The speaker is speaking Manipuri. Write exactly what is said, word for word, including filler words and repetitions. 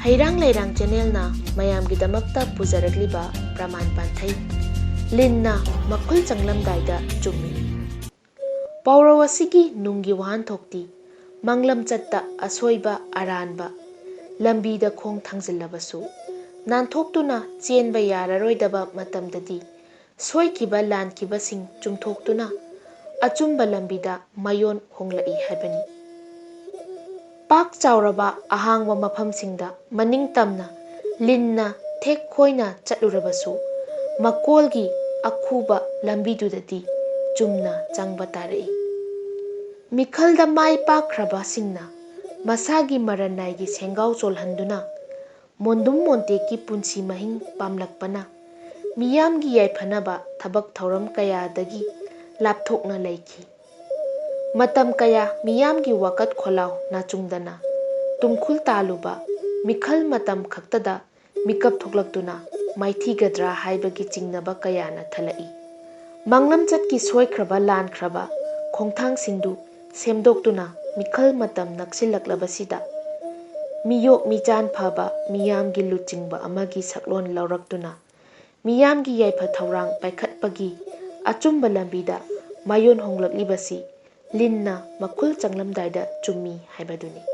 ꯍꯩꯔꯥꯡ ꯂꯩꯔꯥꯡ ꯆꯦꯅꯦꯜꯅ ꯃꯌꯥꯝꯒꯤꯗꯃꯛꯇ ꯄꯨꯖꯔꯛꯂꯤꯕ ꯄ꯭ꯔꯃꯥꯟ ꯄꯥꯟꯊꯩ, ꯂꯤꯟꯅ ꯃꯈꯨꯜ ꯆꯪꯂꯝꯗꯥꯏꯗ ꯆꯨꯝꯃꯤ꯫ ꯄꯥꯎꯔꯧ ꯑꯁꯤꯒꯤ ꯅꯨꯡꯒꯤ ꯋꯥꯍꯟꯊꯣꯛꯇꯤ, ꯃꯥꯡꯂꯝꯆꯠꯇ ꯑꯁꯣꯏꯕ ꯑꯔꯥꯟꯕ ꯂꯝꯕꯤꯗ ꯈꯣꯡ ꯊꯥꯡꯖꯤꯜꯂꯕꯁꯨ, ꯅꯥꯟꯊꯣꯛꯇꯨꯅ ꯆꯦꯟꯕ ꯌꯥꯔꯔꯣꯏꯗꯕ ꯃꯇꯝꯗꯗꯤ, ꯁꯣꯏꯈꯤꯕ ꯂꯥꯟꯈꯤꯕꯁꯤꯡ ꯆꯨꯝꯊꯣꯛꯇꯨꯅ ꯑꯆꯨꯝꯕ ꯂꯝꯕꯤꯗ ꯃꯥꯏꯑꯣꯟ ꯍꯣꯡꯂꯛꯏ ꯍꯥꯏꯕꯅꯤ꯫ ꯄꯥꯛ ꯆꯥꯎꯔꯕ ꯑꯍꯥꯡꯕ ꯃꯐꯝꯁꯤꯡꯗ ꯃꯅꯤꯡ ꯇꯝꯅ ꯂꯤꯟꯅ ꯊꯦꯛ ꯈꯣꯏꯅ ꯆꯠꯂꯨꯔꯕꯁꯨ, ꯃꯀꯣꯜꯒꯤ ꯑꯈꯨꯕ ꯂꯝꯕꯤꯗꯨꯗꯗꯤ ꯆꯨꯝꯅ ꯆꯪꯕ ꯇꯥꯔꯛꯏ꯫ ꯃꯤꯈꯜꯗ ꯃꯥꯏ ꯄꯥꯛꯈ꯭ꯔꯕꯁꯤꯡꯅ ꯃꯁꯥꯒꯤ ꯃꯔꯟꯅꯥꯏꯒꯤ ꯁꯦꯡꯒꯥꯎ ꯆꯣꯜꯍꯟꯗꯨꯅ ꯃꯣꯟꯗꯨꯝ ꯃꯣꯟꯇꯦꯛꯀꯤ ꯄꯨꯟꯁꯤ ꯃꯍꯤꯡ ꯄꯥꯝꯂꯛꯄꯅ ꯃꯤꯌꯥꯝꯒꯤ ꯌꯥꯏꯐꯅꯕ ꯊꯕꯛ ꯊꯧꯔꯝ ꯀꯌꯥꯗꯒꯤ ꯂꯥꯞꯊꯣꯛꯅ ꯂꯩꯈꯤ꯫ ꯃꯇꯝ ꯀꯌꯥ ꯃꯤꯌꯥꯝꯒꯤ ꯋꯥꯀꯠ ꯈꯣꯜꯂꯥꯎ ꯅꯥꯆꯨꯡꯗꯅ ꯇꯨꯝꯈꯨꯜ ꯇꯥꯜꯂꯨꯕ ꯃꯤꯈꯜ ꯃꯇꯝ ꯈꯛꯇꯗ ꯃꯤꯀꯞ ꯊꯣꯛꯂꯛꯇꯨꯅ ꯃꯥꯏꯊꯤꯒꯗ꯭ꯔꯥ ꯍꯥꯏꯕꯒꯤ ꯆꯤꯡꯅꯕ ꯀꯌꯥꯅ ꯊꯜꯂꯛꯏ꯫ ꯃꯥꯡꯂꯝꯆꯠꯀꯤ ꯁꯣꯏꯈ꯭ꯔꯕ ꯂꯥꯟꯈ꯭ꯔꯕ ꯈꯣꯡꯊꯥꯡꯁꯤꯡꯗꯨ ꯁꯦꯝꯗꯣꯛꯇꯨꯅ ꯃꯤꯈꯜ ꯃꯇꯝ ꯅꯛꯁꯤꯜꯂꯛꯂꯕꯁꯤꯗ ꯃꯤꯌꯣꯛ ꯃꯤꯆꯥꯟ ꯐꯕ ꯃꯤꯌꯥꯝꯒꯤ ꯂꯨꯆꯤꯡꯕ ꯑꯃꯒꯤ ꯁꯛꯂꯣꯟ ꯂꯧꯔꯛꯇꯨꯅ ꯃꯤꯌꯥꯝꯒꯤ ꯌꯥꯏꯐ ꯊꯧꯔꯥꯡ ꯄꯥꯏꯈꯠꯄꯒꯤ ꯑꯆꯨꯝꯕ ꯂꯝꯕꯤꯗ ꯃꯥꯏꯑꯣꯟ ꯍꯣꯡꯂꯛꯂꯤꯕꯁꯤ ꯂꯤꯟꯅ ꯃꯈꯨꯜ ꯆꯪꯂꯝꯗꯥꯏꯗ ꯆꯨꯝꯃꯤ ꯍꯥꯏꯕꯗꯨꯅꯤ꯫